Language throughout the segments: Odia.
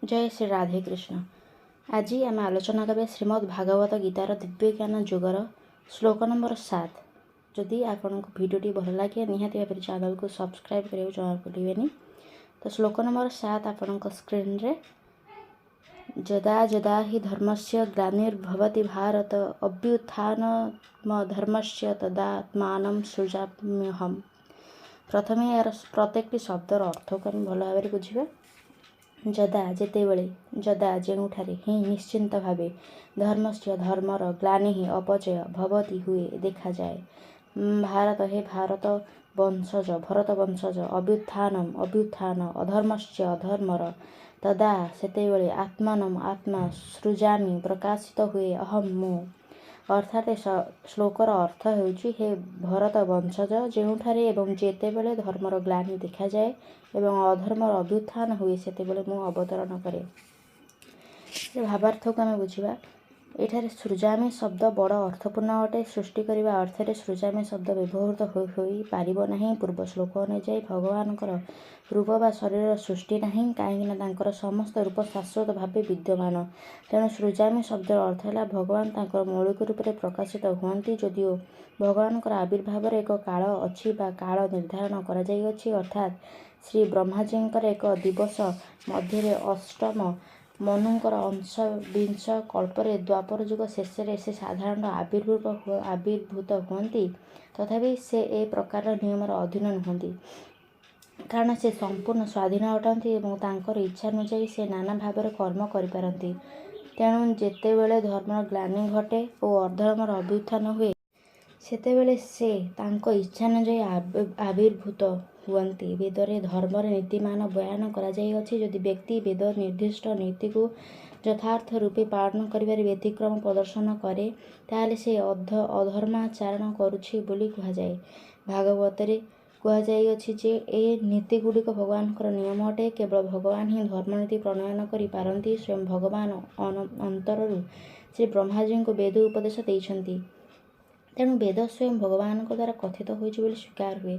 ଜୟ ଶ୍ରୀ ରାଧେ କୃଷ୍ଣ। ଆଜି ଆମେ ଆଲୋଚନା କରିବା ଶ୍ରୀମଦ୍ ଭାଗବତ ଗୀତାର ଦିବ୍ୟଜ୍ଞାନ ଯୋଗର ଶ୍ଲୋକ ନମ୍ବର 7। ଯଦି ଆପଣଙ୍କୁ ଭିଡ଼ିଓଟି ଭଲ ଲାଗେ, ନିହାତି ଭାବରେ ଚ୍ୟାନେଲକୁ ସବସ୍କ୍ରାଇବ୍ କରିବାକୁ ଜମା ଭୁଲିବେନି। ତ ଶ୍ଲୋକ ନମ୍ବର 7 ଆପଣଙ୍କ ସ୍କ୍ରିନ୍ରେ। ଯଦା ଯଦା ହି ଧର୍ମସ୍ୟ ଗ୍ଲାନିର୍ଭବତି ଭାରତ, ଅଭ୍ୟୁତ୍ଥାନମଧର୍ମସ୍ୟ ତଦାତ୍ମାନଂ ସୃଜାମ୍ୟହମ୍। ପ୍ରଥମେ ଏହାର ପ୍ରତ୍ୟେକଟି ଶବ୍ଦର ଅର୍ଥକୁ ଆମେ ଭଲ ଭାବରେ ବୁଝିବା। ଯଦା ଯେତେବେଳେ, ଯଦା ଯେଉଁଠାରେ, ହିଁ ନିଶ୍ଚିନ୍ତ ଭାବେ, ଧର୍ମସ୍ୟ ଧର୍ମର, ଗ୍ଲାନିଃ ଅପଚୟ, ଭବତି ହୁଏ, ଦେଖାଯାଏ, ଭାରତ ହେ ଭାରତ ବଂଶଜ, ଭରତ ବଂଶଜ, ଅଭ୍ୟୁତ୍ଥାନମ୍ ଅଭ୍ୟୁତ୍ଥାନ, ଅଧର୍ମସ୍ୟ ଅଧର୍ମର, ତଦା ସେତେବେଳେ, ଆତ୍ମାନମ୍ ଆତ୍ମା, ସୃଜାମି ପ୍ରକାଶିତ ହୁଏ, ଅହମ୍ ମୁଁ। ଅର୍ଥାତ୍ ଏ ଶ୍ଲୋକର ଅର୍ଥ ହେଉଛି, ହେ ଭରତ ବଂଶଜ, ଯେଉଁଠାରେ ଏବଂ ଯେତେବେଳେ ଧର୍ମର ଗ୍ଲାନି ଦେଖାଯାଏ ଏବଂ ଅଧର୍ମର ଅଭ୍ୟୁତ୍ଥାନ ହୁଏ, ସେତେବେଳେ ମୁଁ ଅବତରଣ କରେ। ଭାବାର୍ଥକୁ ଆମେ ବୁଝିବା। ଏଠାରେ ସୃଜାମି ଶବ୍ଦ ବଡ଼ ଅର୍ଥପୂର୍ଣ୍ଣ ଅଟେ। ସୃଷ୍ଟି କରିବା ଅର୍ଥରେ ସୃଜାମି ଶବ୍ଦ ବ୍ୟବହୃତ ହୋଇପାରିବ ନାହିଁ। ପୂର୍ବ ଶ୍ଲୋକ ଅନୁଯାୟୀ ଭଗବାନଙ୍କର ରୂପ ବା ଶରୀରର ସୃଷ୍ଟି ନାହିଁ, କାହିଁକିନା ତାଙ୍କର ସମସ୍ତ ରୂପ ଶାଶ୍ୱତ ଭାବେ ବିଦ୍ୟମାନ। ତେଣୁ ସୃଜାମି ଶବ୍ଦର ଅର୍ଥ ହେଲା ଭଗବାନ ତାଙ୍କର ମୌଳିକ ରୂପରେ ପ୍ରକାଶିତ ହୁଅନ୍ତି। ଯଦିଓ ଭଗବାନଙ୍କର ଆବିର୍ଭାବର ଏକ କାଳ ଅଛି ବା କାଳ ନିର୍ଦ୍ଧାରଣ କରାଯାଇଅଛି, ଅର୍ଥାତ୍ ଶ୍ରୀ ବ୍ରହ୍ମାଜୀଙ୍କର ଏକ ଦିବସ ମଧ୍ୟରେ ଅଷ୍ଟମ ମନୁଙ୍କର ଅଂଶବିଂଶ କଳ୍ପରେ ଦ୍ୱାପର ଯୁଗ ଶେଷରେ ସେ ସାଧାରଣତଃ ଆବିର୍ଭୂତ ହୁଅନ୍ତି, ତଥାପି ସେ ଏ ପ୍ରକାରର ନିୟମର ଅଧୀନ ନୁହନ୍ତି। କାରଣ ସେ ସମ୍ପୂର୍ଣ୍ଣ ସ୍ୱାଧୀନ ଅଟନ୍ତି ଏବଂ ତାଙ୍କର ଇଚ୍ଛାନୁଯାୟୀ ସେ ନାନା ଭାବରେ କର୍ମ କରିପାରନ୍ତି। ତେଣୁ ଯେତେବେଳେ ଧର୍ମର ଗ୍ଲାନି ଘଟେ ଓ ଅଧର୍ମର ଅଭ୍ୟୁତ୍ଥାନ ହୁଏ, ସେତେବେଳେ ସେ ତାଙ୍କ ଇଚ୍ଛାନୁଯାୟୀ ଆବିର୍ଭୂତ ହୁଅନ୍ତି। ବେଦରେ ଧର୍ମର ନୀତିମାନ ବୟାନ କରାଯାଇଅଛି। ଯଦି ବ୍ୟକ୍ତି ବେଦ ନିର୍ଦ୍ଦିଷ୍ଟ ନୀତିକୁ ଯଥାର୍ଥ ରୂପେ ପାଳନ କରିବାରେ ବ୍ୟତିକ୍ରମ ପ୍ରଦର୍ଶନ କରେ, ତାହେଲେ ସେ ଅଧର୍ମାଚରଣ କରୁଛି ବୋଲି କୁହାଯାଏ। ଭାଗବତରେ କୁହାଯାଇଅଛି ଯେ ଏ ନୀତିଗୁଡ଼ିକ ଭଗବାନଙ୍କର ନିୟମ ଅଟେ। କେବଳ ଭଗବାନ ହିଁ ଧର୍ମନୀତି ପ୍ରଣୟନ କରି ପାରନ୍ତି। ସ୍ୱୟଂ ଭଗବାନ ଅନ୍ତରରୁ ଶ୍ରୀ ବ୍ରହ୍ମାଜୀଙ୍କୁ ବେଦ ଉପଦେଶ ଦେଇଛନ୍ତି। ତେଣୁ ବେଦ ସ୍ୱୟଂ ଭଗବାନଙ୍କ ଦ୍ୱାରା କଥିତ ହୋଇଛି ବୋଲି ସ୍ୱୀକାର ହୁଏ।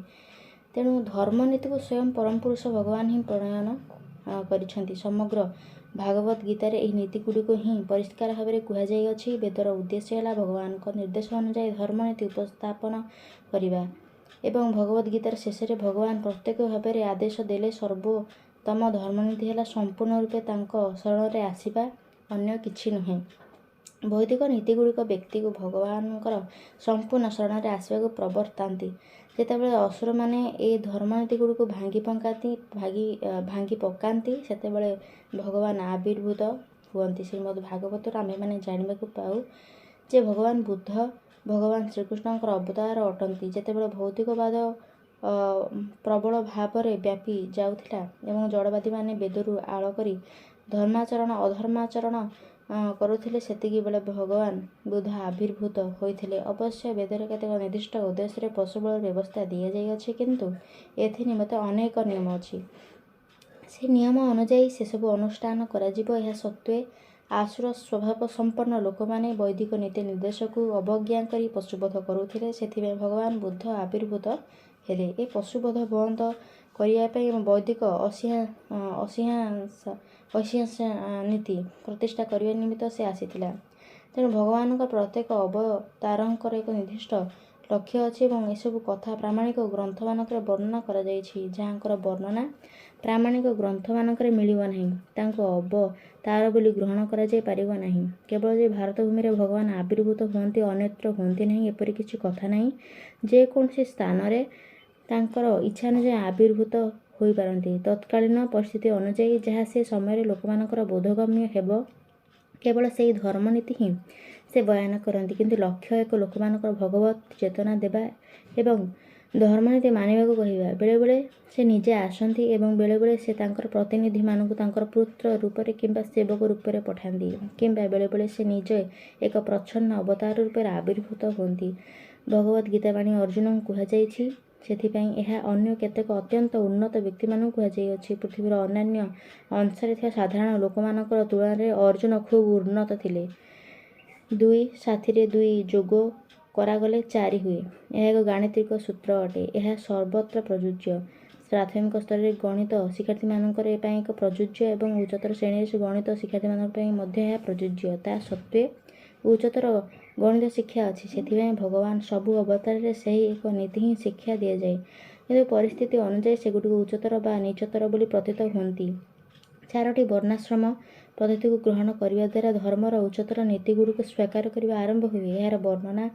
ତେଣୁ ଧର୍ମନୀତିକୁ ସ୍ୱୟଂ ପରମପୁରୁଷ ଭଗବାନ ହିଁ ପ୍ରଣୟନ କରିଛନ୍ତି। ସମଗ୍ର ଭାଗବତ ଗୀତାରେ ଏହି ନୀତିଗୁଡ଼ିକୁ ହିଁ ପରିଷ୍କାର ଭାବରେ କୁହାଯାଇଅଛି। ବେଦର ଉଦ୍ଦେଶ୍ୟ ହେଲା ଭଗବାନଙ୍କ ନିର୍ଦ୍ଦେଶ ଅନୁଯାୟୀ ଧର୍ମନୀତି ଉପସ୍ଥାପନ କରିବା ଏବଂ ଭଗବତ ଗୀତାର ଶେଷରେ ଭଗବାନ ପ୍ରତ୍ୟକ୍ଷ ଭାବରେ ଆଦେଶ ଦେଲେ, ସର୍ବୋତ୍ତମ ଧର୍ମନୀତି ହେଲା ସମ୍ପୂର୍ଣ୍ଣ ରୂପେ ତାଙ୍କ ଶରଣରେ ଆସିବା, ଅନ୍ୟ କିଛି ନୁହେଁ। ବୈଦିକ ନୀତିଗୁଡ଼ିକ ବ୍ୟକ୍ତିକୁ ଭଗବାନଙ୍କର ସମ୍ପୂର୍ଣ୍ଣ ଶରଣରେ ଆସିବାକୁ ପ୍ରବର୍ତ୍ତାନ୍ତି। ଯେତେବେଳେ ଅସୁରମାନେ ଏ ଧର୍ମନୀତିଗୁଡ଼ିକୁ ଭାଙ୍ଗି ପକାନ୍ତି, ସେତେବେଳେ ଭଗବାନ ଆବିର୍ଭୂତ ହୁଅନ୍ତି। ଶ୍ରୀମଦ୍ ଭାଗବତରୁ ଆମ୍ଭେମାନେ ଜାଣିବାକୁ ପାଉ ଯେ ଭଗବାନ ବୁଦ୍ଧ ଭଗବାନ ଶ୍ରୀକୃଷ୍ଣଙ୍କର ଅବତାର ଅଟନ୍ତି। ଯେତେବେଳେ ଭୌତିକବାଦ ପ୍ରବଳ ଭାବରେ ବ୍ୟାପି ଯାଉଥିଲା ଏବଂ ଜଡ଼ବାଦୀମାନେ ବେଦରୁ ଆଳ କରି ଧର୍ମାଚରଣ ଅଧର୍ମାଚରଣ କରୁଥିଲେ, ସେତିକିବେଳେ ଭଗବାନ ବୁଦ୍ଧ ଆବିର୍ଭୂତ ହୋଇଥିଲେ। ଅବଶ୍ୟ ବେଦରେ କେତେକ ନିର୍ଦ୍ଦିଷ୍ଟ ଉଦ୍ଦେଶ୍ୟରେ ପଶୁବଳିର ବ୍ୟବସ୍ଥା ଦିଆଯାଇଅଛି, କିନ୍ତୁ ଏଥି ନିମନ୍ତେ ଅନେକ ନିୟମ ଅଛି। ସେ ନିୟମ ଅନୁଯାୟୀ ସେସବୁ ଅନୁଷ୍ଠାନ କରାଯିବ। ଏହା ସତ୍ତ୍ୱେ ଆସୁର ସ୍ୱଭାବ ସମ୍ପନ୍ନ ଲୋକମାନେ ବୈଦିକ ନୀତି ନିର୍ଦ୍ଦେଶକୁ ଅବଜ୍ଞା କରି ପଶୁବଧ କରୁଥିଲେ। ସେଥିପାଇଁ ଭଗବାନ ବୁଦ୍ଧ ଆବିର୍ଭୂତ ହେଲେ ଏ ପଶୁବଧ ବନ୍ଦ କରିବା ପାଇଁ ଏବଂ ବୈଦିକ ଅହିଂସା ନୀତି ପ୍ରତିଷ୍ଠା କରିବା ନିମିତ୍ତ ସେ ଆସିଥିଲା। ତେଣୁ ଭଗବାନଙ୍କ ପ୍ରତ୍ୟେକ ଅବତାରଙ୍କର ଏକ ନିର୍ଦ୍ଦିଷ୍ଟ ଲକ୍ଷ୍ୟ ଅଛି ଏବଂ ଏସବୁ କଥା ପ୍ରାମାଣିକ ଗ୍ରନ୍ଥମାନଙ୍କରେ ବର୍ଣ୍ଣନା କରାଯାଇଛି। ଯାହାଙ୍କର ବର୍ଣ୍ଣନା ପ୍ରାମାଣିକ ଗ୍ରନ୍ଥମାନଙ୍କରେ ମିଳିବ ନାହିଁ, ତାଙ୍କୁ ଅବତାର ବୋଲି ଗ୍ରହଣ କରାଯାଇ ପାରିବ ନାହିଁ। କେବଳ ଯେ ଭାରତ ଭୂମିରେ ଭଗବାନ ଆବିର୍ଭୂତ ହୁଅନ୍ତି, ଅନ୍ୟତ୍ର ହୁଅନ୍ତି ନାହିଁ, ଏପରି କିଛି କଥା ନାହିଁ। ଯେକୌଣସି ସ୍ଥାନରେ ତାଙ୍କର ଇଚ୍ଛାନୁଯାୟୀ ଆବିର୍ଭୂତ ହୋଇପାରନ୍ତି। ତତ୍କାଳୀନ ପରିସ୍ଥିତି ଅନୁଯାୟୀ ଯାହା ସେ ସମୟରେ ଲୋକମାନଙ୍କର ବୋଧଗମ୍ୟ ହେବ, କେବଳ ସେହି ଧର୍ମନୀତି ହିଁ ସେ ବୟାନ କରନ୍ତି। କିନ୍ତୁ ଲକ୍ଷ୍ୟ ଏକ, ଲୋକମାନଙ୍କର ଭଗବତ ଚେତନା ଦେବା ଏବଂ ଧର୍ମନୀତି ମାନିବାକୁ କହିବା। ବେଳେବେଳେ ସେ ନିଜେ ଆସନ୍ତି ଏବଂ ବେଳେବେଳେ ସେ ତାଙ୍କର ପ୍ରତିନିଧିମାନଙ୍କୁ ତାଙ୍କର ପୁତ୍ର ରୂପରେ କିମ୍ବା ସେବକ ରୂପରେ ପଠାନ୍ତି କିମ୍ବା ବେଳେବେଳେ ସେ ନିଜେ ଏକ ପ୍ରଚ୍ଛନ୍ନ ଅବତାର ରୂପରେ ଆବିର୍ଭୂତ ହୁଅନ୍ତି। ଭଗବତ ଗୀତା ବାଣୀ ଅର୍ଜୁନଙ୍କୁ କୁହାଯାଇଛି, ସେଥିପାଇଁ ଏହା ଅନ୍ୟ କେତେକ ଅତ୍ୟନ୍ତ ଉନ୍ନତ ବ୍ୟକ୍ତିମାନଙ୍କୁ କୁହାଯାଇଅଛି। ପୃଥିବୀର ଅନ୍ୟାନ୍ୟ ଅଂଶରେ ଥିବା ସାଧାରଣ ଲୋକମାନଙ୍କର ତୁଳନାରେ ଅର୍ଜୁନ ଖୁବ୍ ଉନ୍ନତ ଥିଲେ। ଦୁଇ ସାଥିରେ ଦୁଇ ଯୋଗ କରାଗଲେ ଚାରି ହୁଏ। ଏହା ଏକ ଗାଣିତିକ ସୂତ୍ର ଅଟେ। ଏହା ସର୍ବତ୍ର ପ୍ରଯୁଜ୍ୟ। ପ୍ରାଥମିକ ସ୍ତରରେ ଗଣିତ ଶିକ୍ଷାର୍ଥୀମାନଙ୍କର ପାଇଁ ଏକ ପ୍ରଯୁଜ୍ୟ ଏବଂ ଉଚ୍ଚତର ଶ୍ରେଣୀରେ ଗଣିତ ଶିକ୍ଷାର୍ଥୀମାନଙ୍କ ପାଇଁ ମଧ୍ୟ ଏହା ପ୍ରଯୁଜ୍ୟ। ତା ସତ୍ତ୍ୱେ ଉଚ୍ଚତର ଗଣିତ ଶିକ୍ଷା ଅଛି। ସେଥିପାଇଁ ଭଗବାନ ସବୁ ଅବତାରରେ ସେହି ଏକ ନୀତି ହିଁ ଶିକ୍ଷା ଦିଆଯାଏ। କିନ୍ତୁ ପରିସ୍ଥିତି ଅନୁଯାୟୀ ସେଗୁଡ଼ିକ ଉଚ୍ଚତର ବା ନୀଚତର ବୋଲି ପ୍ରତୀତ ହୁଅନ୍ତି। ଚାରୋଟି ବର୍ଣ୍ଣାଶ୍ରମ ପଦ୍ଧତିକୁ ଗ୍ରହଣ କରିବା ଦ୍ୱାରା ଧର୍ମର ଉଚ୍ଚତର ନୀତିଗୁଡ଼ିକୁ ସ୍ୱୀକାର କରିବା ଆରମ୍ଭ ହୁଏ। ଏହାର ବର୍ଣ୍ଣନା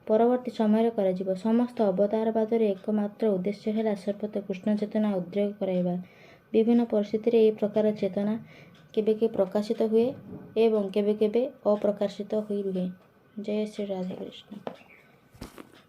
ପରବର୍ତ୍ତୀ ସମୟରେ କରାଯିବ। ସମସ୍ତ ଅବତାରବାଦର ଏକମାତ୍ର ଉଦ୍ଦେଶ୍ୟ ହେଲା ସର୍ବତ୍ର କୃଷ୍ଣ ଚେତନା ଉଦ୍ରେକ କରାଇବା। ବିଭିନ୍ନ ପରିସ୍ଥିତିରେ ଏହି ପ୍ରକାର ଚେତନା କେବେ କେବେ ପ୍ରକାଶିତ ହୁଏ ଏବଂ କେବେ କେବେ ଅପ୍ରକାଶିତ ହୋଇ ରୁହେ। ଜୟ ଶ୍ରୀ ରାଧେ କୃଷ୍ଣ।